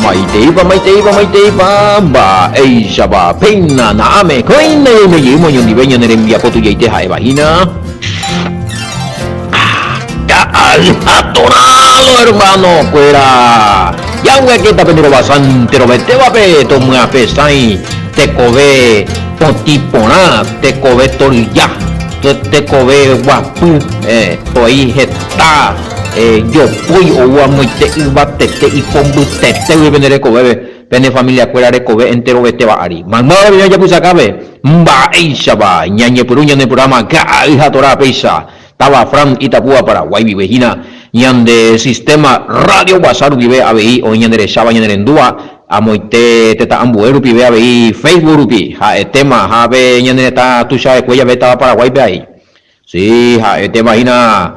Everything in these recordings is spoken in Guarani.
Maiteípa, maiteípa, maiteípa, mba'éichapa péina na'áme kóina ñaime jeýma oñondive ñane rembiapo tujaite ha'éva hína. Ka'alyhatorãlo hermano-kuéra! Jaguekéta pende rovasa enterovetévape tomyapesãi tekove potĩ porã, tekove toryja, tekove guapy, toĩ heta jopói ou amoite yvatete ipombytetégui pende rekovépe, pene familia-kuéra rekove enterovetéva ári. Maymáva peña japysakápe, mba'éichapa ñañepyrũ ñane programa Ka'ay ha Torá péicha, táva Fran Itapúa Paraguay guive hína, ñande sistema Radio Guasa rupive avei oĩ ñande recháva ñane rendúva, amoite tetã ambue rupive avei Facebook rupi, ha'etéma ha pe ñane retã tuichavekue jave táva Paraguáipe avei. Sí, ha'etéma hína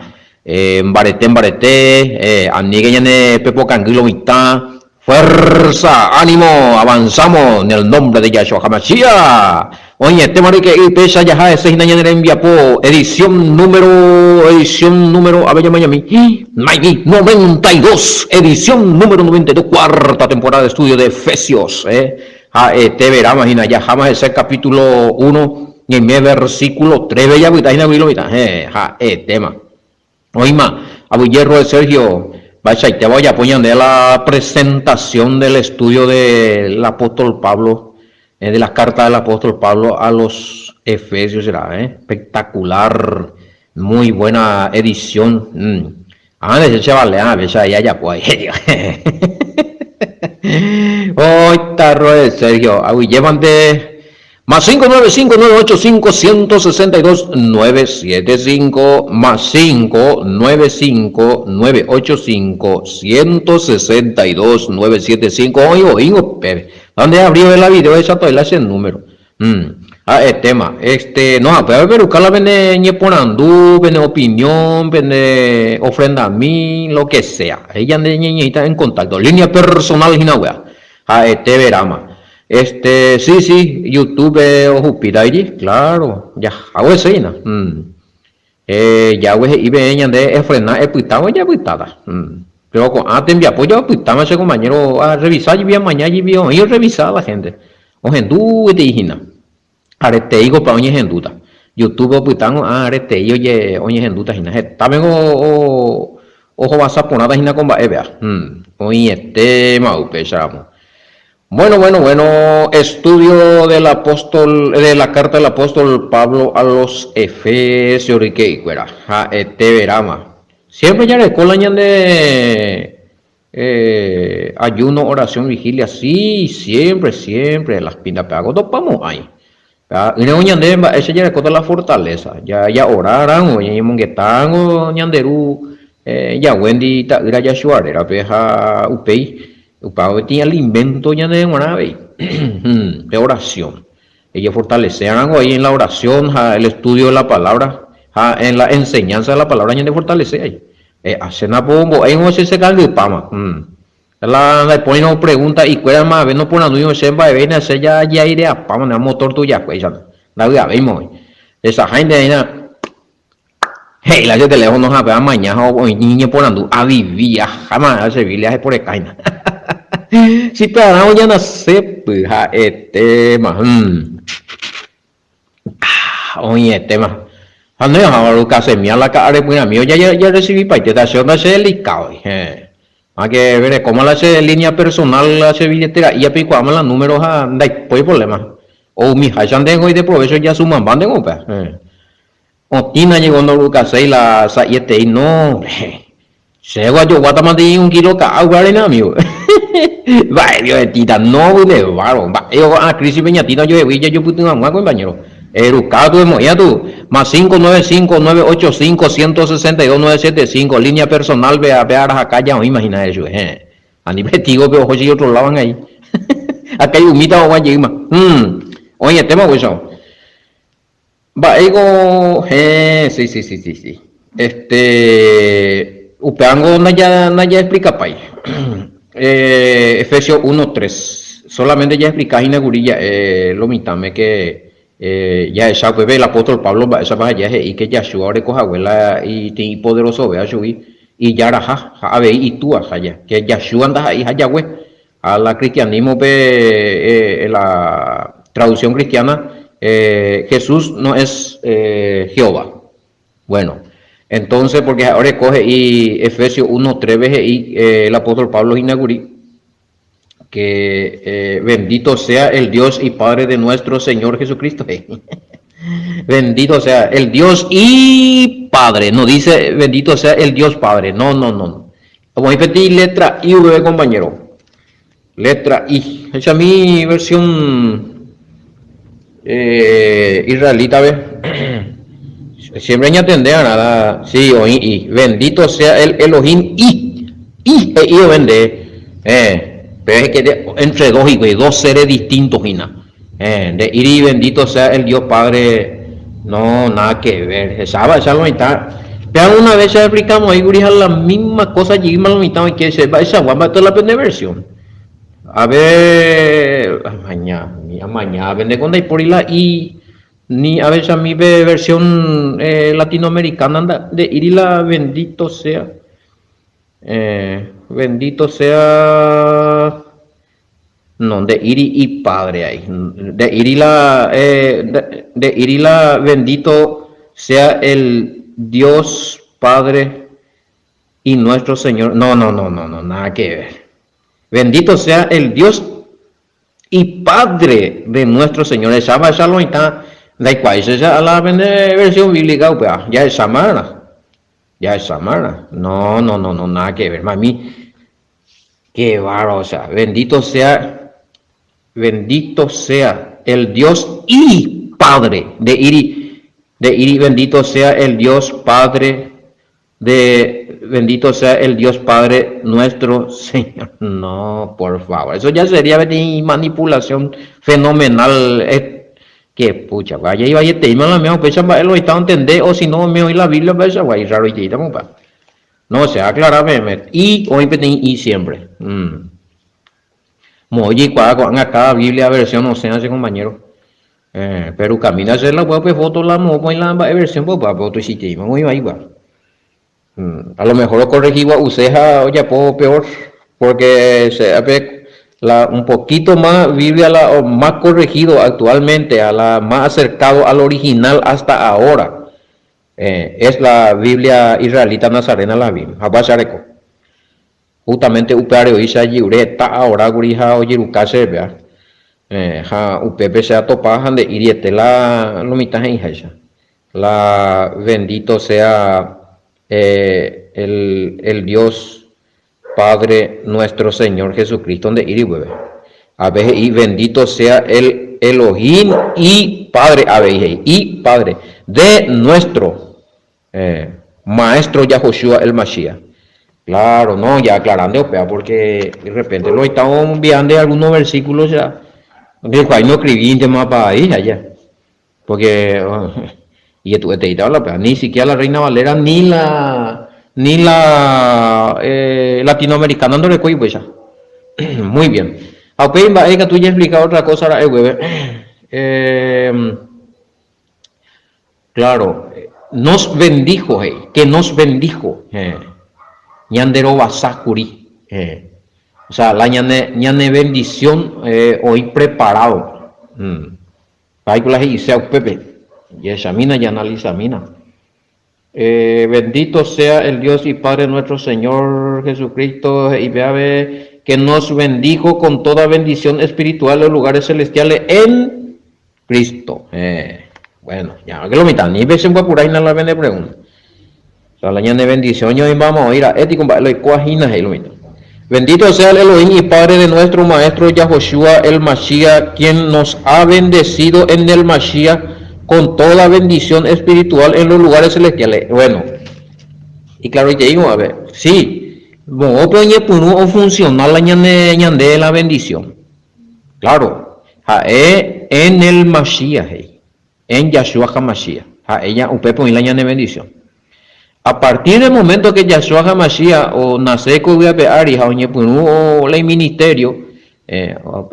mbarete mbarete, aníke ñane pepokangy lo mitã, Fuerza, ánimo, avanzamos en el nombre de Yahshua HaMashiach. Oĩetéma ryke'y péicha jaha hese hína ñane rembiapo edición número, edición número, a ver ñamañami, maimi, 92, edición número 92, cuarta temporada de estudio de Efesios, eh. Ha'ete veráma hína, jaháma hese capítulo 1, ñaime versículo 3, ve japyta hína gui lo mitã, eh, ha'etéma. Oĩma, aguyje Roe Sergio, mba'eichaitéva ojapo ñande la presentación del estudio del apóstol Pablo, de la carta del apóstol Pablo a los Efesios será, eh? Espectacular, muy buena edición. Mm. Ah, de che vale, ah, ve ahí ajapo ahí. Oita Roe Sergio, aguyje mante Más 595 985 162 975 más 595 985 162 975 Oĩ oĩngo péve. Dónde abrió la video esa todavía ese número. Mm. Ah, el tema. Este, no, pero peruca la pene ñeporandu, pene opinión, pene ofrenda a mí, lo que sea. Ella ñande ñeñeita en contacto. Línea personal hína wea. Ha'ete veráma. Este, sí, sí, YouTube ohupíta iji, claro, jahávo hese hína. Eh, Yahweh he'i peẽ ñande efrena epytávo japytáta. Pero ko'ã tembiapo japytáma che compañero, arrevisa jepi amaña jepi oĩ orrevisa la gente. Ohendu guetei hína. Aretei kopa oñehendúta. YouTube opyta ko'ã aretei oje oñehendúta hína. Hetápengo ohovasa porãta hína ko mba'épe. Oĩetéma upéicharamo. Bueno, bueno, bueno, estudio del apóstol, de la carta del apóstol Pablo a los Efesios ryke'ykuéra, ha'ete veráma. Siempre jareko la ñande eh, ayuno, oración, vigilia, sí, siempre, siempre, las pinta pe hago ndopamo'ãi. Ỹrõ ñande mba'éicha jarekóta la fortaleza, ja ja'oráramo, ñañemongetáramo ñande Ru eh, Yahweh-ndi Ta'ýra Yahshua rérape ha upéi upéva peteĩ alimento ñandéve g̃uarã avei, pe oración. Ejefortalece-rãngo ahí en la oración ha el estudio de la palabra ha en la enseñanza de la palabra ñandefortalece ahí. E'a, che napoombo'éingo che chekangypáma. La ndaipóirõ pregunta ikuéra mave noporandúirõ che mba'evéina che ja jaireapáma ne motor tujakuéicha ndavy'avéima oĩ. Hesaháinte aína he'i la che teléfono ha pe amaña ha oĩ ñeporandu avivi aháma che Biblia ajeporekáina. Si pearã oñanasépy ha'etéma. Oĩetéma. Ha ne ha orukasemía la ka'arepyrãmi ojajarecibipaitéta che onda che delicado. Héẽ. Ha que verekóma la che línea personal la che billetera'i apeikuaáma la número ha ndaipói problema. Oumiháicha ndéngo ideprovecho jasumamba ndéngo upéva. Héẽ. Otĩ ndaje ndorukaséi la sa'ietei no. Héẽ. Chéko ajoguátama ndéi un kilo ka'a upévare ne amigo. Mba'e Dios etĩta, no vyneváro. Mba'e ko'ã crisis-pe ñatĩta ojohegui jajopyty hag̃ua compañero. Eruka tu emo'ĩa tu. Más 595 985 162 975 línea personal-pe pe arahaka ja oĩma hína he'i chupe. Héẽ. Ani pe tígope oho che otro lado angái. Akai'umíta ogua jeýma. Hum. Oĩetéma upéicha. Mba'éiko, héẽ, sí, sí, sí, sí, sí. Este, upévango ndaja, ndajaexplikapái. Eh, Efesios 1, 3. Solamente jaexplika hína kuri ja'e lo mitãme ke eh, jahecha upépe el apóstol Pablo mba'éichapa aja he'i ke Yahshua oreko hague la itĩ ipoderosovéva chugui ijaraha ha avei itúa, ha ja, ke Yahshua ndaha'eiha jague. Ha la cristianismo-pe, la traducción cristiana, Jesús no es Jehová. Bueno, entonces, porque ha'e oreko he'i Efesios 1:3-pe he'i el apóstol Pablo hína kuri, que bendito sea el Dios y Padre de nuestro Señor Jesucristo. Bendito sea el Dios y Padre. No dice bendito sea el Dios Padre. No, no, no. Omoĩ peteĩ letra I upépe compañero. Letra I. Echa mi versión eh, israelita-pe. Siempre ñatende arã, sí, oĩ I. Bendito sea el Elohim I. I he'i ovende. Eh, pero es que entre dos hikuái, dos seres distintos hína. Eh, nde'íri bendito sea el Dios Padre, no, nada que ver. Hecháva, echa lo mitã. Péa una vez che explicamos ahí kuri ha la misma cosa jeýma lo mitã oike che mba'eichagua mba'e la pende versión. A ver, amaña, amaña, pende ko ndaipóri la i ni avechami pe versión eh, latinoamericana nde'íri la bendito sea. Eh, bendito sea No, nde'íri ipadre ahí. Nde'íri la, eh, nde'íri la bendito sea el Dios Padre y nuestro Señor. No, no, no, no, no, nada que ver. Bendito sea el Dios y Padre de nuestro Señor. Echáva echa lo mitã, ndaikuaáicha echa la pende versión bíblica upéva. Jahechámarã. Jahechámarã. No, no, no, no, nada que ver. Mami, Qué bárbaro, o sea, bendito sea, bendito sea el Dios y Padre de Iri, de Iri, bendito sea el Dios Padre de, bendito sea el Dios Padre nuestro Señor. No, por favor, eso ya sería manipulación fenomenal. Eh, que pucha, vaya y vaya te la mía, pecha mba'e lo está entender o si no me oí la Biblia, pecha guay raro y te pa. No, che aclara peẽme, i oĩ peteĩ i siempre. Mm. Moõ ojeikuaa ko'ág̃a káda Biblia versión osẽva che compañero. Eh, pero camina che la upéva pe foto la moõ oĩ la mba'e versión pa upéva pe otuichaiteíma oĩ vaíva. Mm. A lo mejor ocorregi gua'use ha ojapo peor, porque che ápe la un poquito más Biblia la más corregido actualmente, a la más acercado al original hasta ahora. Es la Biblia Israelita Nazarena la Biblia. Ha upéva areko. Justamente upe areo'i che ajiure heta aora kuri ha ojeruka chéve. Ha upépe che atopa ha nde'íriete la lo mitã he'iháicha. La bendito sea el, el Dios Padre nuestro Señor Jesucristo nde'íri upépe. Ave he'i, Bendito sea el Elohim y Padre, avei he'i, y Padre de nuestro Maestro Yahoshua el Mashiach. Claro, no, ya aclarando upéva porque de repente lo estamos enviando algunos versículos ya. Nde no escribíntema pa ahí allá. Porque ijetu'eteíta la péva, ni siquiera la Reina Valera ni la ni la eh, latinoamericana ndorekói upéicha. Muy bien. Ha upéi mba'e ikatu jaexplica otra cosa ra'e guéve. Eh, claro, nos bendijo he'i, que nos bendijo. Eh, ñande rovasa kuri. Eh, o sea, la ñane, ñane bendición eh, oĩ preparado. Mm. Mba'éiko la he'ise upépe? Jahechamína, jaanalisamína. Bendito sea el Dios y Padre nuestro Señor Jesucristo, he'i pe ave, que nos bendijo con toda bendición espiritual en los lugares celestiales en Cristo. Bueno, ya que lo mitad, ni pe chemboapura hína la pene pregunta. O sea, la ñane bendición ñoĩmbáma oĩ ra'e tiko mba'e la oikóva hína he'i lo mitã. Bendito sea el Elohim y Padre de nuestro Maestro Yahoshua el Mashiach, quien nos ha bendecido en el Mashiach con toda bendición espiritual en los lugares celestiales. Bueno, y claro, y te digo, a ver, sí, moõpe oñepyrũ ofunciona la ñane ñande la bendición. Claro, ha'e en el Mashiach he'i. En Yahshua HaMashiach, ha'e ña upépe oĩ la ñane bendición. A partir del momento que Yahshua HaMashiach onase ko yvy ape ári ha oñepyrũ o la iministerio,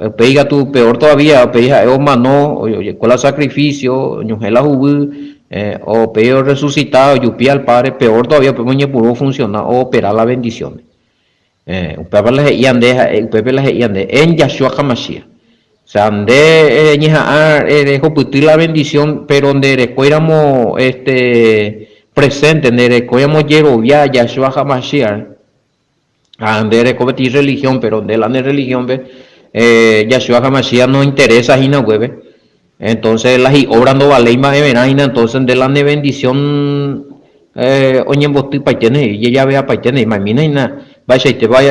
upéi katu peor todavía, upéi ha'e omano, ojeko la sacrificio, oñohẽ la huguy, upéi orresucita, ojupi al Padre, peor todavía upépe oñepyrũ ofunciona, oopera la bendición. Upéva la he'íva nde ha'e, upépe la he'íva nde, En Yahshua HaMashiach. O sea, nde eñeha'ã rehupyty la bendición, pero nde rekóiramo este presente, nde rekóiramo jerovia Yahshua HaMashiach, ha nde reko peteĩ religión, pero nde la ne religión-pe Yahshua HaMashiach no interesa hína upépe, entonces la hi'obra ndovaléi mba'everã hína, entonces nde la ne bendición oñembotypaiténe, ijejaveapaiténe, imaimína hína mba'eichaitépa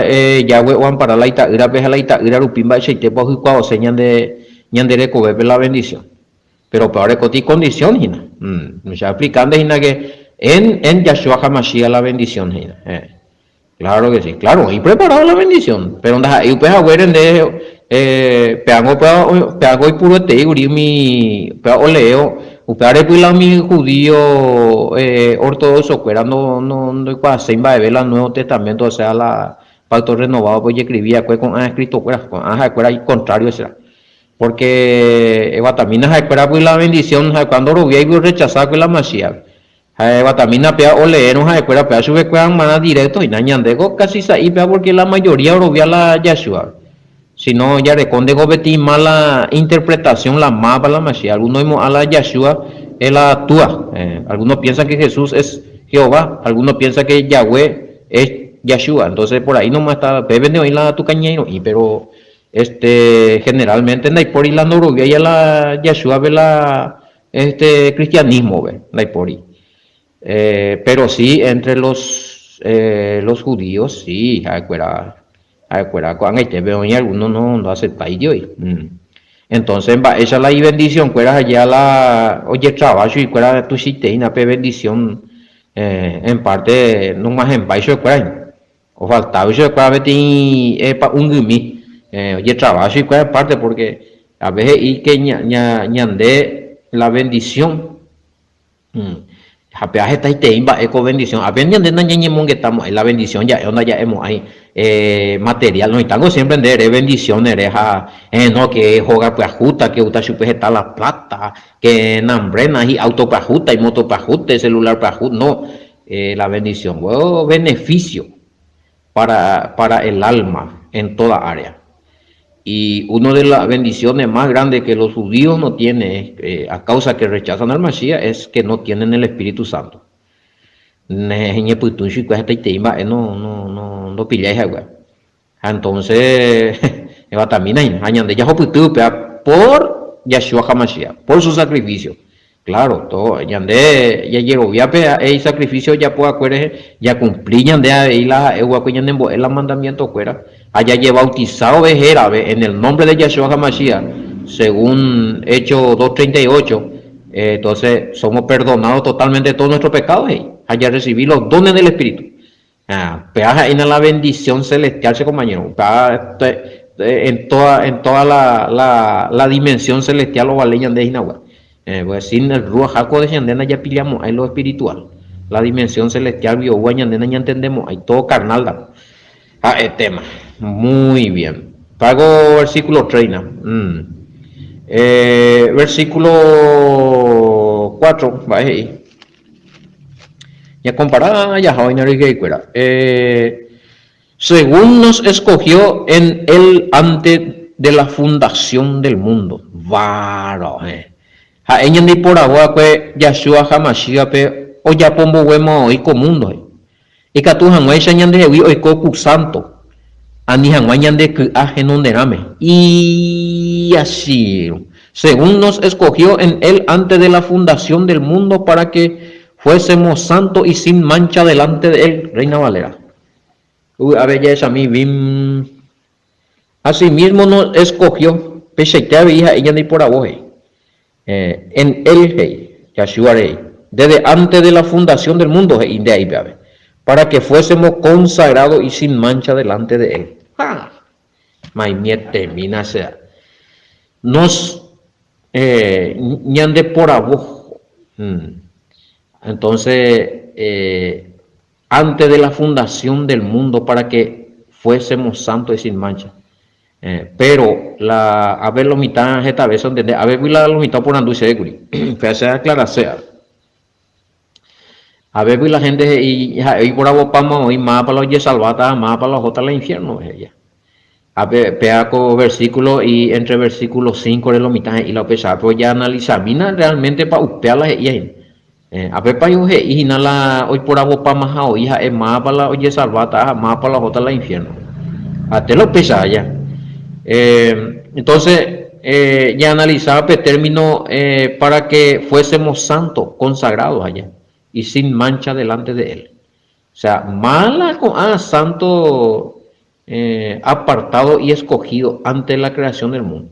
Yahweh oampara la ita'ýrape ha la ita'ýra rupi mba'eichaitépa ohykuaose ñande ñande rekovépe la bendición. Pero upéva orekóta icondición hína. Che aexplicánte hína que en en Yahshua HaMashiach la bendición hína. Claro que sí, claro, oĩ preparado la bendición, pero ndaha'éi upe haguére nde peango peango oipuruetei kuri umi upéva oleévo, upéva repy la umi judío ortodoxo kuéra no no ndoikuaaséi mba'eve la Nuevo Testamento, o sea la Pacto Renovado pe ojescribi va'ekue ko'ã escrito kuéra, ko'ã ha'ekuéra icontrario será, porque eguatamína ha'ekuéra py la bendición ha'ekuéra ndoroviáigui orrechasa va'ekue la Masías. Ha eguatamína péva oleérõ ha'ekuéra péva chupekuéra g̃uarã directo hína, ñandéko casi sa'i péva porque la mayoría orovia la Yahshua. Sino jareko ndéko peteĩ mala interpretación la mávapa la Mashiach. Algunos oimo'ã la Yahshua es la Túa. Algunos piensan que Jesús es Jehová, algunos piensan que Yahweh es Yahshua. Entonces por ahí nomás está, pévente oĩ la tukañairõ'i, pero este generalmente ndaipóri la ndoroviái la Yahshua-pe la Este cristianismo-pe ndaipóri. Pero si entre los los judíos si ha'ekuéra ha'ekuéra ko'ag̃aitépe oĩ alguno no ndoaceptáiri oĩ. Entonces mba'éicha la ibendición kuéra ha'éja la ojetraba chuguikuéra tuichaite hína pe bendición en parte nog̃uahẽmbái chupekuéra hína. Ofaltágui chupekuéra peteĩ pa'ũngymi ojetraba chuguikuéra en parte porque Ave he'i ke ñande la bendición ha péva hetaitei mba'e ko bendición. Ave ñande nañañemongeta mo'ãi la bendición ja'e o ndaja'e mo'ãi material oĩtango siempre nde ere bendición ere ha no ke hóga pyahúta, ke outa chupe heta la plata, ke nambréna hi'auto pyahúta, imoto pyahúta, icelular pyahu, no, la bendición beneficio para, para el alma en toda área. Y uno de las bendiciones más grandes que los judíos no tienen, eh, a causa que rechazan al Mashiach, es que no tienen el Espíritu Santo. Ñepytũ chupekuéra hetaitei mba'e no, no, no, ndopillái hague. Ha entonces, evatamína hína. Ha ñande jahupyty upéva por Yahshua HaMashiach, por su sacrificio. Claro, todo, ñande jajerovia pe ha'e isacrificio ojapo va'ekue rehe, jacumpli ñande avei la ha'e oguakue ñanembo'e la mandamiento kuéra, ha jajebautisa ove hérave en el nombre de Yahshua HaMashiach, según Hechos 2:38, entonces somos perdonados totalmente de todos nuestros pecados, he'i, ha jarrecibi los dones del Espíritu. Ha, péva ha'éina la bendición celestial che compañero, upéva en toda, en toda la, la, la dimensión celestial ovale ñande hína upéva. Eh, pues sin el Ruach HaKodesh ñande ndajapillamo'ãi lo espiritual, la dimensión celestial gui oúva ñande nañantendemo'ãi, todo carnal damo. Ha'e tema. Muy bien. Pago versículo 3, mm. Eh, versículo 4, mba'e he'i? Ñakompara jaha oĩna ryke'ykuéra. Según nos escogió en él antes de la fundación del mundo. Varo, heẽ. Ha'e ñandeiporavo va'ekue Yahshua HaMashiach-pe ojapo mboguéma oĩ ko mundo, he'i. Ikatu hag̃uáicha ñandehegui oiko ku sánto, ani hag̃ua ñande ky'a henonderãme. Iachírõ. Según nos escogió en él antes de la fundación del mundo para que fuésemos santos y sin mancha delante de él. Reina Valera. Vy'ápe jahechami bim. Asimismo nos escogió, peichaite avei ha'e ñandeiporavo he'i. En él he'i, Yahshua he'i, desde antes de la fundación del mundo he'i nde aípe ave, para que fuésemos consagrados y sin mancha delante de él. Ha! Maimietemína che Nos eh, ñandeporavo. Entonces, eh, antes de la fundación del mundo para que fuésemos santos y sin mancha. Eh, pero la a ver lo mitã heta vez ontende, a ver la lo mitã oporandu chéve kuri. Péva che aclarase. Avégui la hénte he'i ha'e oiporavopáma oĩ mávapa la ojesalváta ha mávapa la ohóta la infiérnope, he'i. Ha pe péa ko versíkulo y entre versíkulo cíncore lo mitã he'i la upéicha, péro jaanalisamína realméntepa upéa la he'íva hína. Ha pe paio he'i hína la oiporavopamaha oĩ ha'e mávapa la ojesalváta ha mávapa la ohóta la infiérnope. Ha'ete la upéicha aja. Entonces, jaanalisáva pe término para que fuésemos santos, consagrados aja, y sin mancha delante de él. O sea, mála ko'ã santo apartado y escogido ante la creación del mundo.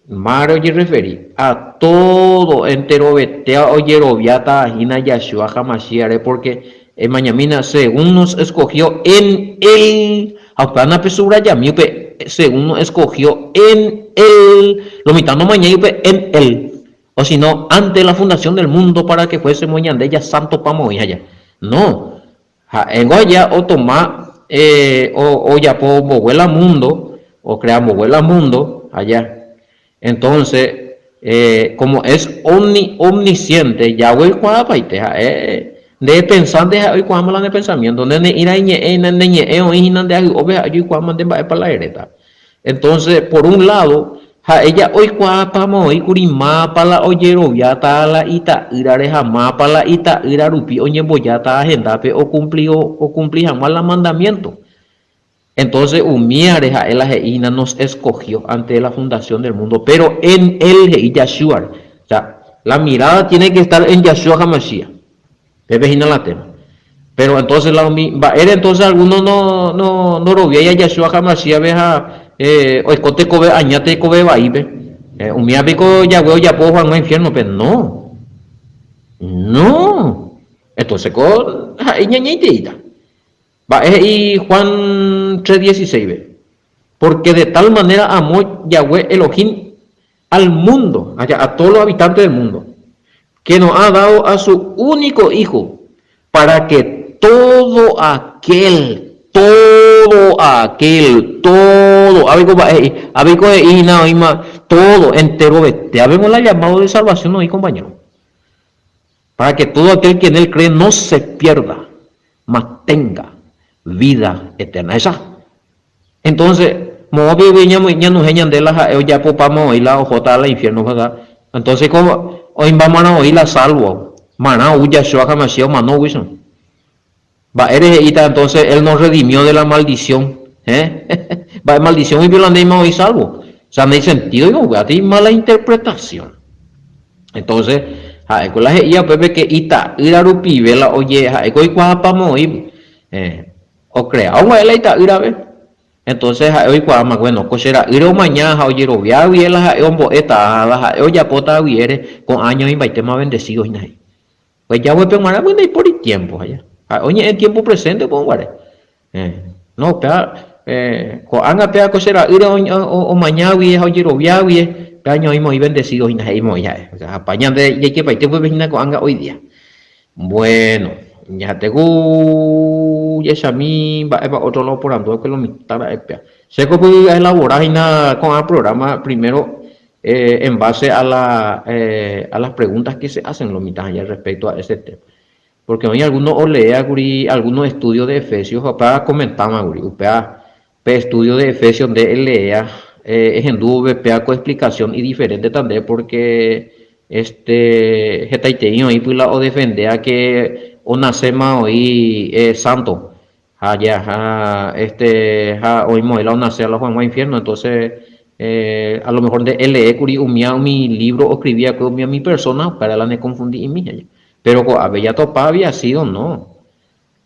Mare ojerreferi a todo enterovetéva ojeroviáta hína Yahshua HaMashiach-re porque emañamína según nos escogió en él ha upéva napesubrayami upe según nos escogió en él lo mitã nomañái upe en él o si no antes la fundación del mundo para que fuésemos ñande ya santo pamoĩ aja no Ha'éngo aja otoma ojapo mbogue la mundo, ocrea mbogue la mundo aja. Entonces, como es omni, omnisciente, ya oikuaapaite ha'e, nde pensánte ha'e oikuaáma la ne pensamiento, nde ne'ĩra iñe'ẽ, ne ñe'ẽ oĩ hína nde ahy'ópe ha'e oikuaáma nde mba'épa la eréta. Entonces, por un lado, ha'e ja oikuaápama oĩ kuri mávapa la ojeroviáta la ita'ýrare ha mávapa la ita'ýra rupi oñembojáta hendápe okumpli hag̃ua la mandamiento. Entonces, umíare ha'e la he'i hína nos escogió antes de la fundación del mundo, pero en él he'i Yahshua-re. O sea, la mirada tiene que estar en Yahshua HaMashiach. Pépe hína la tema. Pero entonces la umi mba'ére entonces alguno no no ndoroviái a Yahshua HaMashiach-pe ha oiko tekove aña tekove vaípe. Umíva piko Yahweh ojapo oho hag̃ua infierno-pe? No. No. Entonces ko ha'e iñañaiteíta. Mba'e he'i Juan 3:16-pe? Porque de tal manera amó Yahweh Elohim al mundo, a todos los habitantes del mundo, que nos ha dado a su único Hijo, para que todo aquel, todo aquel, todo, avei mba'e he'i, avei ko he'i hína oĩma todo, enterovete, avei la llamado de salvación oĩ compañero, para que todo aquel que en él cree no se pierda, mas tenga vida eterna. Esa. Entonces, moõ peve ñanohẽ ñande la ha'e ojapopáma oĩ la ohóta al infierno, verdad? Entonces, ko oĩmba oĩ la salvo, marã ou Yahshua HaMashiach omano guiso. Mba'ére he'íta entonces él nos redimió de la maldición? Eh? Mba'e maldición guipe la ndéima oĩ salvo? O sea, ndaisentido upéva, mala interpretación. Entonces, ha'éko la he'íva upépe que ita'ýra rupive la oje, ha'éko oikuaapáma oĩ, eh, ocrea ogua'e la ita'ýrape. Entonces ha'e oikuaáma, bueno, ko che ra'ýre omaña ha ojerovia guive la ha'e ombo'éta, la ha'e ojapóta guiére, ko'ã año oĩmbaitéma bendecido hína he'i. Pues Yahweh-pe g̃uarã ndaipóri tiempo, ha'e oñe'ẽ tiempo presente ko guare. No, upéva ko'ág̃a péva ko che ra'ýre omañáguie ha ojeroviáguie, péva ñoĩma oĩ bendecido hína he'i moĩ ha'e. Hapa ñande jaikepaite upépe hína ko'ág̃a hoy día. Bueno, ñaha'ete ku jahechami mba'épa otro la oporandu va'ekue lo mitã ra'e péva. Che ko py'ỹi aelabora hína ko'ã programa primero en base a la a las preguntas que se hacen lo mitã aja respecto a ese tema. Porque oĩ alguno oleea kuri alguno estudio de Efesios ha upéva comentáma kuri, upéva pe estudio de Efesios nde eleea ehendu vove péva ko explicación idiferénteta nde porque este hetaitei oĩ py la odefendéva que onaséma oĩ santo ha jaha este ha oĩma oĩ la onaséva la oho hag̃ua infierno entonces a lo mejor nde elee kuri umíva umi libro oscribi va'ekue umi umi persona upévare la nekonfundi'imi aja. Pero ko'ápe jatopa había sido no,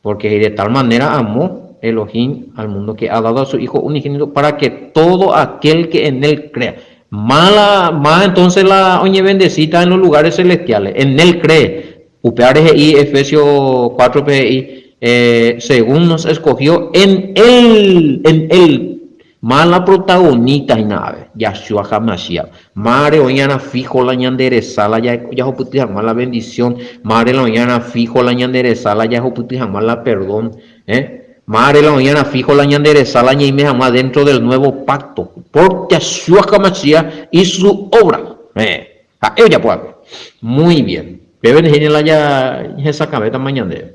porque de tal manera amó Elohim al mundo que ha dado a su Hijo unigénito para que todo aquel que en él crea. Mala, más entonces la oñebendecita en los lugares celestiales, en él cree. Upévare he'i Efesios 4 pe he'i, eh, según nos escogió en él, en él Mala protagonista hína ave, Yahshua HaMashiach. Mare oĩarã fijo la ñande resa la jahupyty hag̃ua la bendición. Mare la oĩarã fijo la ñande resa la jahupyty hag̃ua la perdón. Eh? Mare la oĩarã fijo la ñande resa la ñaime hag̃ua dentro del nuevo pacto. Por Yahshua HaMashiach y su obra. Eh? Ha'e ojapo va'ekue. Muy bien. Péva hína la hesakãvétama ñandéve.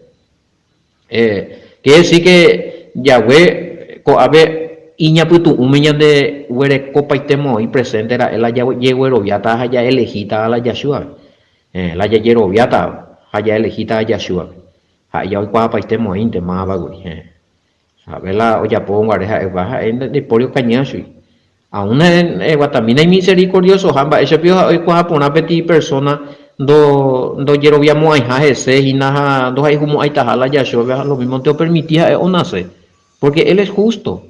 Quiere decir que Yahweh ko'ápe iñapytu'ũme ñande guerekopaitemoĩ presente ra'e la jajegueroviáta ha jaelegítava la Yahshua-pe. La jajeroviáta ha jaelegítava Yahshua-pe. Ha'e jaoikuaapaitemoĩnte mávagui. Ha'e la ojapóvo guare ha'éva, ha'e ndaipóri okañýva chugui. Aún eguatamína imisericordiosoha, mba'éicha piko ha'e oikuaa porã peteĩ persona ndojeroviamo'ãiha hese hína ha ndohayhumo'ãitaha la Yahshua-pe ha lo mísmonte opermiti ha'e onase, porque él es justo.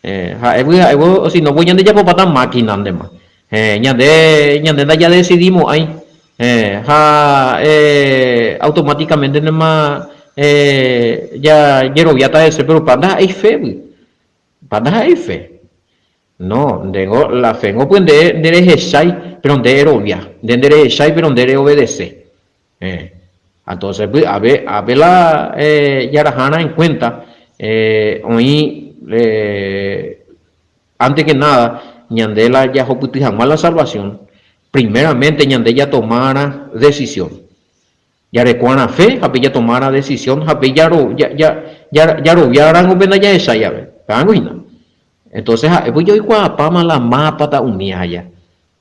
Ha'égui ha'évo, si no voi ñande japopáta máquina-ntema. Ñande, ñande ndajadesidimo'ãi ha automáticamente-ntema jajeroviáta hese, péro upéva ndaha'éi fe-gui. Upéva ndaha'éi fe. No, ndéngo, la fe-ngo py nde nderehechái, péro nde erovia. Nde nderehechái, péro nde reobedese. Entonces py ave, ave la jarahárã en cuenta oĩ antes que nada ñande la jahupyty hag̃ua la salvación, primeramente ñande jatomarã decisión. Jarekoarã fe ha pe jatomarã decisión ha pe jaroviarãngo pe ndajahechái jave. Pévango hína. Entonces ha'e py jaikuaapáma la mápata umíva aja.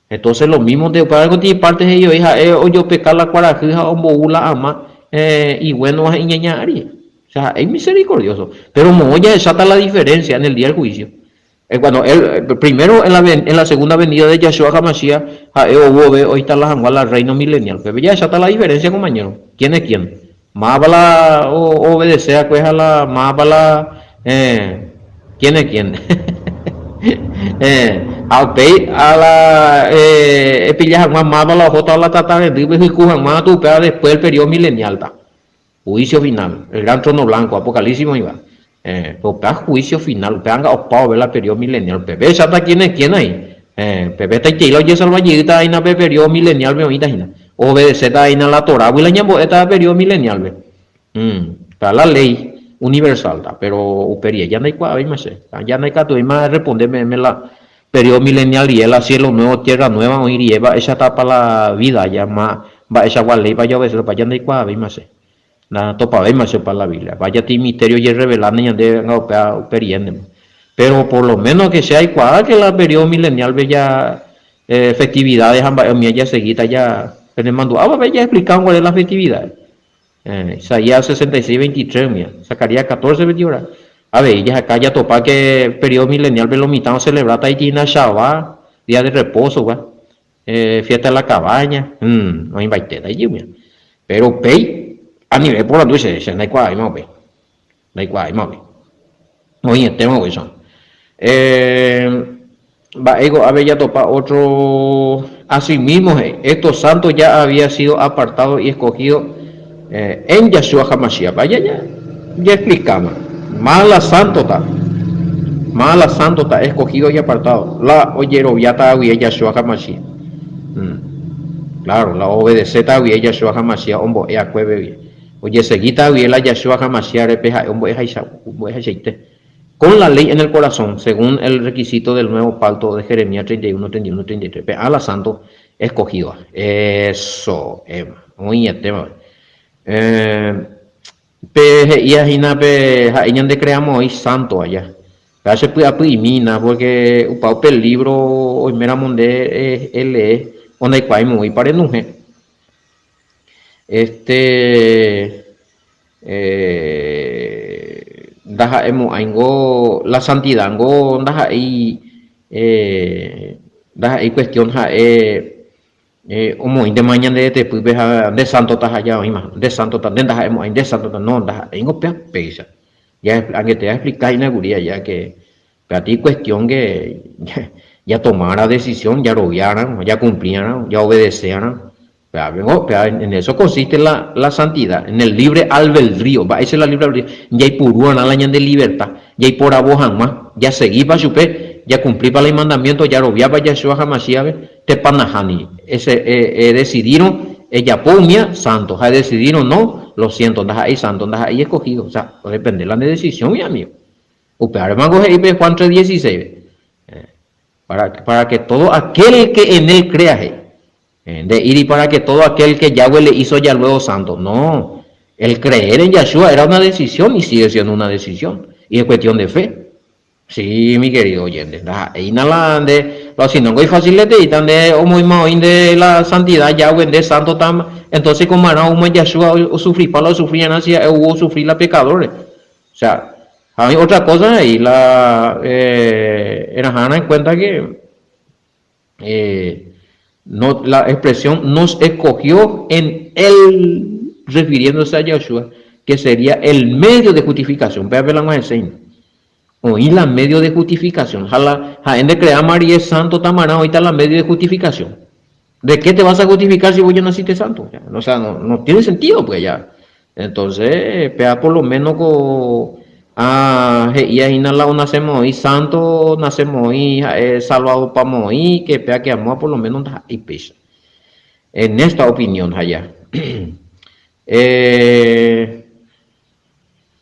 Entonces lo mismo nde upéva koti parte he'i voi ha'e ojopeka la kuarahy ha ombou la ama iguénova ha iñaña ári. O sea, ha'e imisericordioso. Pero moõ jahecháta la diferencia en el día del juicio. Cuando él, primero en la, en la segunda venida de Yahshua HaMashiach, ha'e ou vove oinstala hag̃ua la reino milenial. Pépe jahecháta la diferencia, compañero. ¿Quién es quién? Mávapa la oobedece va'ekue ha la mávapa la quién es quién. Ha upéi a la epilla hag̃ua mávapa la ohótava la tata rendýpe hyku hag̃ua katu upéva después el periodo milenial-ta. Juicio final, el gran trono blanco, Apocalipsis oĩva. Upéva juicio final, upéva anga opa vove la periodo milenial. Upépe echáta quién es quién ahí. Upépe hetaiterei la ojesalva jeýta hína pe periodo milenial-pe oĩta hína. Oobedecéta hína la Torágui la ñambo'étava periodo milenial-pe. Upéva la ley universal-ta, pero upe rire ja ndaikuaavéima che. Ja ndaikatuvéima erresponde peẽme la periodo milenial rire, la cielo nuevo, tierra nueva oĩ rire mba'éichatapa la vida ja mba'eichagua léipa jaobedecétapa ja ndaikuaavéima che. Ndatopavéima che opa la Biblia. Vaya ti misterio ojerreveláne ñandéve anga upéva upe riréntema. Pero por lo menos que che aikuaa que la periodo milenial-pe ja festividades ha mba'e umíva jasegíta ja penemandu'ávape jaexplica guare las festividades. Isaías 66, 23 umíva, Zacarías 14, 21. Avei jaheka jatopa que periodo milenial-pe lo mitã ocelebráta itihína Shabbat, día de reposo-gua. Fiesta de la cabaña, oĩmbaitéta ijy. Péro upéi anive eporandu che, che ndaikuaavéima upéi. Ndaikuaavéima upéi. Oĩetéma upéicha. Mba'éiko ápe jatopa ótro Asimismo he'i, Estos santos ya había sido apartado y escogido en Yahshua HaMashiach. Vaya ya jaexplikáma. Mála sántota, mála sántota escogido y apartado, la ojeroviáta guive Yahshua HaMashiach. Claro, la oobedecéta guive Yahshua HaMashiach ombo'e akuépe guive. Ojesegíta guive la Yahshua HaMashiach repe ha'e ombo'ehaichaite. Con la ley en el corazón, según el requisito del nuevo pacto de Jeremías 31, 31, 33. Pe'ã la santo escogido. Eso, Emma. Oĩetéma. Pe he'íva hína pe ha'e ñande creamo'ãi santo aja. Péva che py'apy'imína porque opa upe libro oiméramo nde elee o ndaikuaái moõipa renuhẽ. Este ndaha'emo'ãingo la santidad-ngo ndaha'éi ndaha'éi cuestión ha'e Omoĩntema ñande retepýpe ha nde sántota ha ja oĩma, nde sántota, nde ndaha'emo'ãi, nde sántota, no, ndaha'éingo péva péicha. Ja angete aexplika hína kuri aja ke péva cuestión ke jatomarã decisión, jaroviarã, jacumplirã, jaobedecerã. Péva ningo, péva en eso consiste la, la santidad, en el libre albedrío. Mba'éicha la libre albedrío? Jaipuruarã la ñande libertad, jaiporavo hag̃ua, jasegípa chupe, jacumplípa la imandamiento, jaroviápa Yahshua HaMashiach-pe, Tepa nahániri. Ese edecidírõ ejapo umía santo, ha edecidírõ no, lo siento, ndaha'éi santo, ndaha'éi escogido. O sea, odepende la nde decisión-gui, amigo. Upévaremango he'i pe Juan 3:16-pe, para, para que todo aquel que en él crea, he'i. Nde'íri para que todo aquel que Yahweh le hizo ya luego santo. No. El creer en Yahshua era una decisión y sigue siendo una decisión. Y es cuestión de fe. Sí, mi querido oyente, ndaha'éina la nde, la si no ngo ifacileteíta nde omoĩma oĩ nde la santidad Yahweh nde santo tam, entonces ko marã oúma Yahshua osufripa la osufriarã si ha'e ou osufri la pecador-re. O sea, ha oĩ otra cosa he'i la eh, eraha'arã en cuenta que eh, no, la expresión nos escogió en él, refiriéndose a Yahshua, que sería el medio de justificación. Péape la g̃uahẽséina. Oĩ la medio de justificación. Ha la ha'e nde crea María santo tamarã oĩta la medio de justificación. ¿De qué te vas a justificar si vos ya naciste santo? O sea, no, no tiene sentido pues ya. Entonces, péa por lo menos ko ha he'íva hína la onasemoĩ santo, onasemoĩ ha'e salvadopamoĩ, que péa que amóva por lo menos ndaha'éi péicha. En esta opinión ha ya. Eh,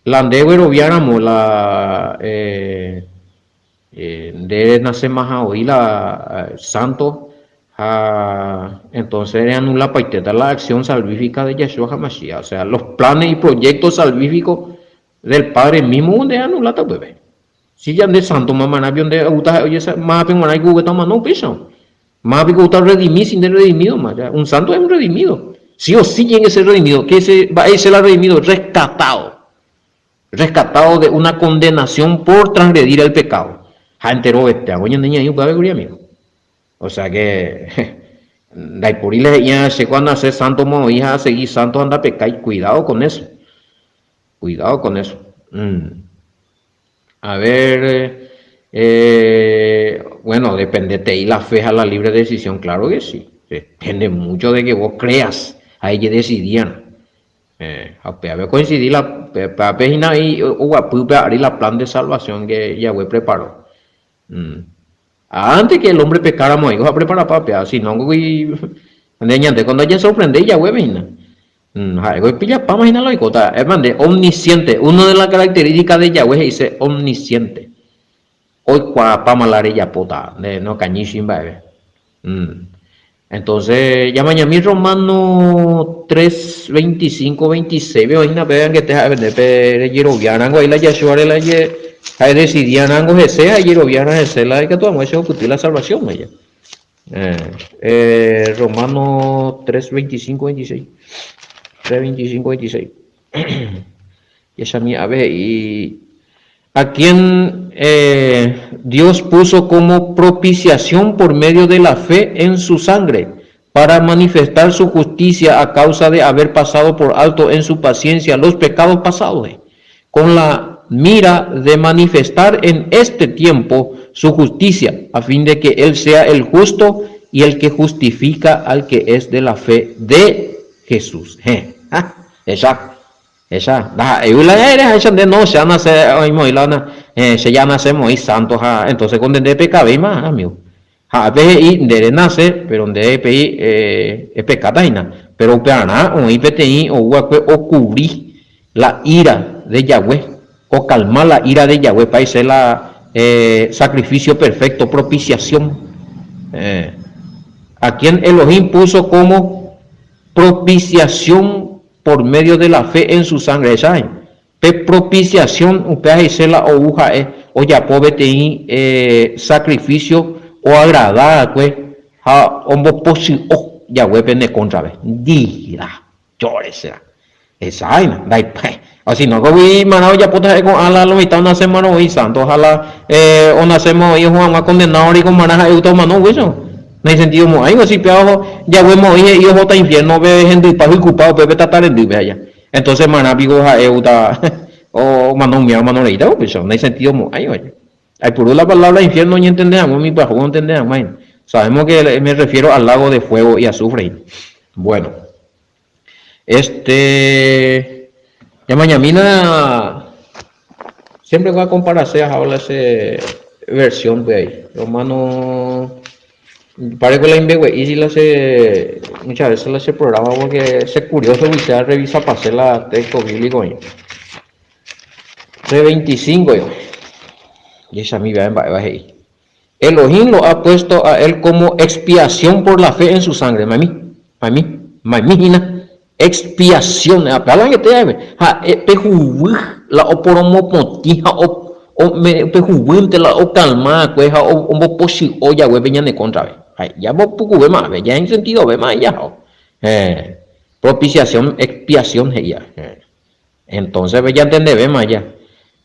la nde gueroviáramo la eh, Nde renasemaha oĩ la santo ha entonces reanulapaitéta la acción salvífica de Yahshua HaMashiach, o sea, los planes y proyectos salvíficos del Padre mismo nde anuláta upépe. Si ya nde santo mamarã pio nde oúta ha'e ojesa mávape g̃uarã iku'uvéta omano upéicha. Máva piko oúta orredimi si nde redimido ma. Ya, un santo es un redimido. Sí o sí tiene que ser redimido. ¿Qué se, mba'éicha la redimido? Rescatado. Rescatado de una condenación por transgredir el pecado. Ha enterovete hago ñande ñaĩ upéva kuri amigo. O sea que ndaipóri le he'íva che ko anase santo moõi ha asegi santo ha ndapekái. Cuidado con eso. Cuidado con eso. Mm. A ver, eh, bueno, dependetei la fe ha la libre decisión, claro que sí. Depende mucho de que vos creas, ha ejedecidíarã. Ha upévape ocoincidi la upévape hína oguapy upe ary la plan de salvación que Yahweh preparó. Antes que el hombre pecáramo oĩko ha preparapa upéva, si no ngogui nde ñande ko ndajasorprendéi Yahweh-pe hína. Ha'éko ipillapáma hína la oikóta. Es más, nde omnisciente, una de las características de Yahweh he'ise omnisciente. Oikuaapáma la rejapóta, nde nokañýi mba'eve. Entonces, ñamañami Romano 3, 25, 26 pe oĩna péva angete ha'e pende pe rejerovia rãngo ahí la Yahshua-re la je ha edecidia rãngo hese ha ejerovia rã hese la ikatu hag̃uáicha ohupyty la salvación aja. Eh, eh, Romano 3, 25, 26. 3, 25, 26. Jechami ave he'i A quien Dios puso como propiciación por medio de la fe en su sangre, para manifestar su justicia a causa de haber pasado por alto en su paciencia los pecados pasados, con la mira de manifestar en este tiempo su justicia, a fin de que Él sea el justo y el que justifica al que es de la fe de Jesús. Ha, esa. Echa, ndaha'éigui la ere háicha nde no, che anase oĩmoĩ la che ja anase moĩ santo ha entonces ko nde ndepekavéima amigo. Ha ápe he'i nde renase, pero nde upéi epekáta hína. Pero upearã oĩ peteĩ ou va'ekue okuvri la ira de Yahweh, okalma la ira de Yahweh, paise la sacrificio perfecto, propiciación, a quien Elohim puso como propiciación Por medio de la fe en su sangre, hechái. Pe propiciación, upéva he'ise la ou ha'e ojapo peteĩ sacrificio oagrada va'ekue ha ombopochy'o jague pene kóntrape. Ndira, chore será. Hecháina, ndaipái. Ha si no, kógui marã ojapóta ha'e ko'ã la lo mitã onasémarõ oĩ santo ha la onaséma oĩ oho hag̃ua condenado reko marã ha'e oúta omano upéicha. Naisentidomo'ãigua si péva oho jague mo'ãi he'i ohóta infiérnope hendypa hykupa upépe tata rendýpe aja. Entonces marã piko ha'e oúta omano umíva omano reíta upéicha, naisentidomo'ãigua aja. Aipuru la palabra infierno oñentende hag̃ua umi pyahu ontende hag̃ua hína. Sabemos que me refiero al lago de fuego y azufre hína. Bueno. Este, ñamañamína siempre voy a comparase ahávo la che versión pe ahí. Romano, parece la imbegue'i si la che, muchas veces la che programa porque che curioso gui che arrevisapase la texto bíblico oĩ. 3:25 jechami mba'éva he'i. Elohim lo ha puesto a él como expiación por la fe en su sangre. Maimi, maimi, maimi hína. Expiación, ha péva añete jave. Ha'e pe huguy la oporomopotĩ ha pe huguýnte la okalma va'ekue ha ombopochy'o jague pe ñane kóntrape. Ha jambopukuvéma ave, ja insentidovéma jahao. Héẽ, propiciación, expiación he'i ave. Héẽ. Entonces pe jantendevéma ja.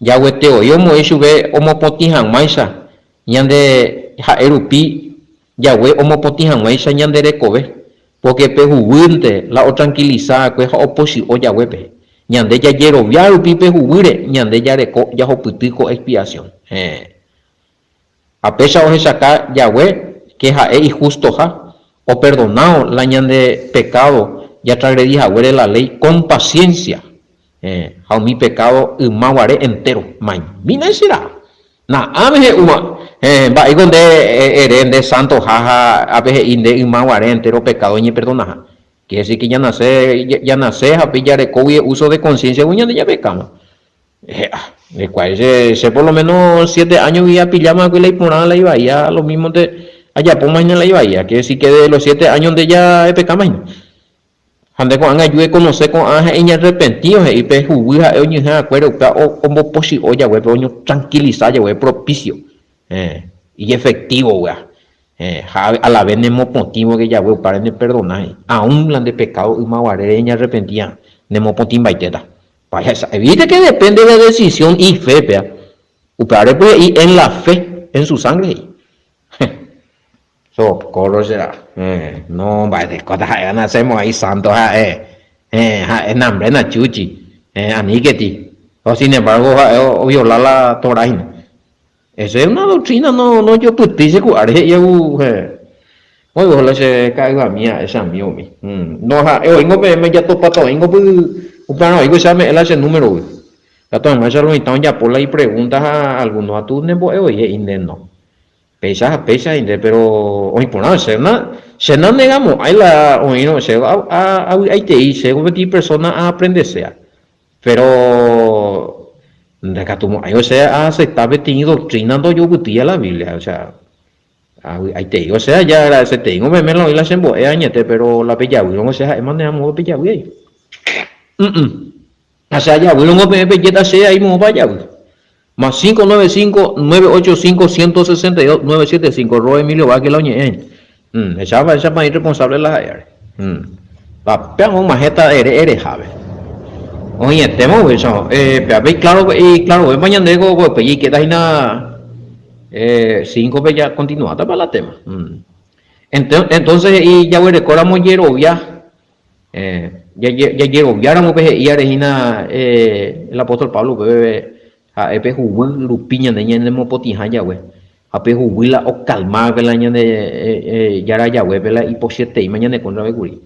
Jaguete voi omoĩ chupe omopotĩ hag̃uáicha ñande ha'e rupi jague omopotĩ hag̃uáicha ñande rekove, pórke pe huguýnte la otranquilisa va'ekue ha opochy'o jaguépe. Ñande jajerovia rupi pe huguýre ñande jareko jahupyty ko expiación. Héẽ. Ha péicha ohechaka jague ke ha'e ihustoha, operdonáo la ñande pekádo jatragredi haguére la léi con paciencia, héẽ, ha umi pekádo yma guare entéro. Maimína eserá. Na'ãme he'úva, héẽ, mba'éiko nde ere nde santoha ha ápe he'i nde yma guare entéro pekádo oñeperdonaha. Quiere decir que ñanase, ñanase ha pe jarekógui uso de conciencia-gui ñande japekáma. He'a, hikuái che, che por lo menos siete años gui apilláma va'ekue la iporã la ivaía, lo mismo nte ajapóma hína la ivaía, quiere decir que de los siete años nde ja epekáma hína. Ha nde ko'ág̃a eju econoce ko'ã ha eñearrepentívo he'i pe huguy ha'e oñyhẽ va'ekuére upéva ombopochy'o jaguépe, oñotranquiliza jague propicio, héẽ, ijefectivo upéva. Héẽ, ha a la vez nemopotĩvo ke Yahweh upáre neperdona he'i, aún la nde pecado ymaguare reñearrepentía, nemopotĩmbaitéta. Vaya, viste que depende de decisión y fe péa. Upévare pe he'i en la fe, en su sangre he'i. Socorro che ra'a. Héẽ, no mba'etekóta ha'éva nachemo'ãi santo ha'e. Héẽ, ha'e nambre na chuchi. Héẽ, aníketi. O sin embargo ha'e oviola la Torah hína. Eso es una doctrina no no jopytýi che ku'áre he'i agu he oigo la che ka'yvami ha'e che amigo mi. No ha'e oĩngo peẽme jatopáta oĩngo py upearã oĩko che ame'ẽ la che número gui. Katu hag̃uáicha lo mitã ojapo la ipregunta ha alguno atu nembo'e voi he'i nde no. Péicha ha péicha he'i nde pero oĩ porã che na che nanegamo'ãi la oĩrõ che avy'aitei che peteĩ persona aaprendesea. Péro ndaikatumo'ãi osea aasepta peteĩ doctrina ndojopytýiva la Biblia, osea, avy'aitei, osea jaagradeseteíngo meme la oĩ la chembo'e añete, péro la pejavýrõ osea ha'éma ne amóva pejavy ai. Ha che ajavýrõngo peẽ pejéta che ai moõpa ajavy. Más 595 985 162 975 Roa Emilio Vázquez la oñe'ẽ aína. Hechápa mba'éichapa oĩ responsable la ha'évare. Tape amog̃uahẽta ere erehápe. Oĩetéma upéicha. Péape iclaro, iclarovéma ñande ko upe jaikéta hína cíncope ja continuátapa la tema. Entonces he'i jaguerekóramo jerovia Jajeroviáramo pe he'íare hína el apóstol Pablo upépe ha'e pe huguy rupi ñande ñanemopotĩha jague, ha pe huguy la okalma pe la ñande Jára jaguépe la ipochyeteíma ñane kóntrape kuri.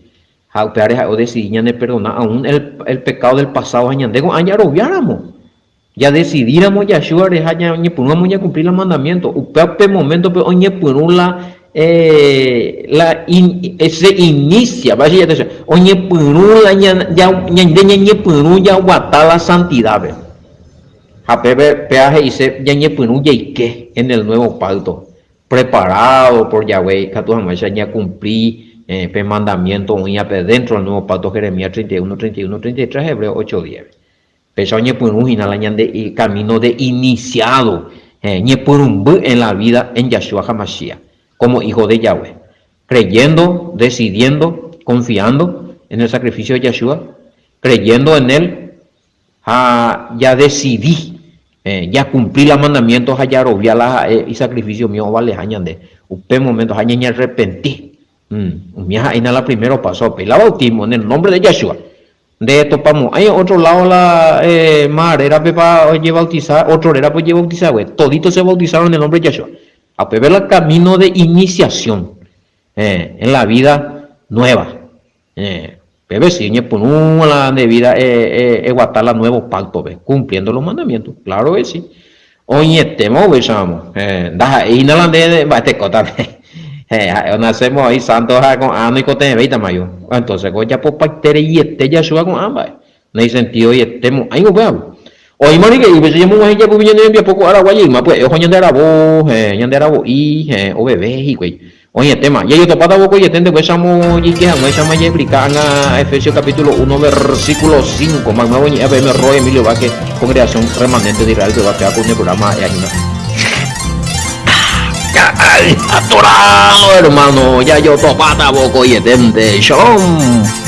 Ha upévare ha'e odesidi ñaneperdona aun el pecado del pasado ha ñande ko'ã jaroviáramo. Jadesidíramo Yahshua-re ha ñañepyrũramo ñakumpli la mandamiento, upéva pe momento-pe oñepyrũ la la se inicia, mba'éicha ja'éta chupe, oñepyrũ la ñande ñañepyrũ jaguata la santidad-pe. Ha pépe péva he'ise ñañepyrũ jaike en el nuevo pacto, preparado por Yahweh ikatu hag̃uáicha ñakumpli pe mandamiento oĩvape dentro del nuevo pacto Jeremías 31, 31, 33, Hebreos 8, 10. Péicha oñepyrũ hína la ñande camino de iniciado, héẽ, ñepyrũmby en la vida en Yahshua HaMashiach, como hijo de Yahweh, creyendo, decidiendo, confiando en el sacrificio de Yahshua, creyendo en él ha jadecidi, héẽ, jacumpli la mandamiento ha jarovia la ha'e isacrificio mío ovaleha ñande, upe momento ha ñañearrepenti, umía ha'éina la primero paso, upéi la bautismo en el nombre de Yahshua. Nde topamo'ãi ótro ládo la má rérapepa ojevautisa, ótro rérape ojevautisa hague. Todito se bautizaron en el nombre de Yahshua. Ha upépe la camino de iniciación en la vida nueva. Upépe si oñepyrũ la nde vida eguata la nuevo pacto-pe, cumpliendo los mandamientos. Claro que sí. Oĩetéma upéicharamo, ndaha'éi hína la nde mba'etekóta. Ha'e onasemo oĩ sánto ha ko'ã noikotevẽvéitama yo. Entonces ko ojapopaitereiete Yahshua ko'ã mba'e. Naisentídoiete mo'ãi upévagui. Oĩma rire ýpe che ñemog̃uahẽ jepymi ñane rembiapo ko aragua jeyma pya'e oho ñande aravo, heẽ, ñande aravo'i, heẽ, oveve hikuái. Oĩetéma, jajotopáta vokoiete upéichamo jaike hag̃uáichama jaexplika ág̃a Efesios capítulo uno versículo cinco, maymáva oñe'ẽ peẽme Roy Emilio Vázquez, Congregación Remanente de Israel pegua péva ko ne programa ha'e hína. Atorado hermano, jajotopáta vokoieténte. Shalom.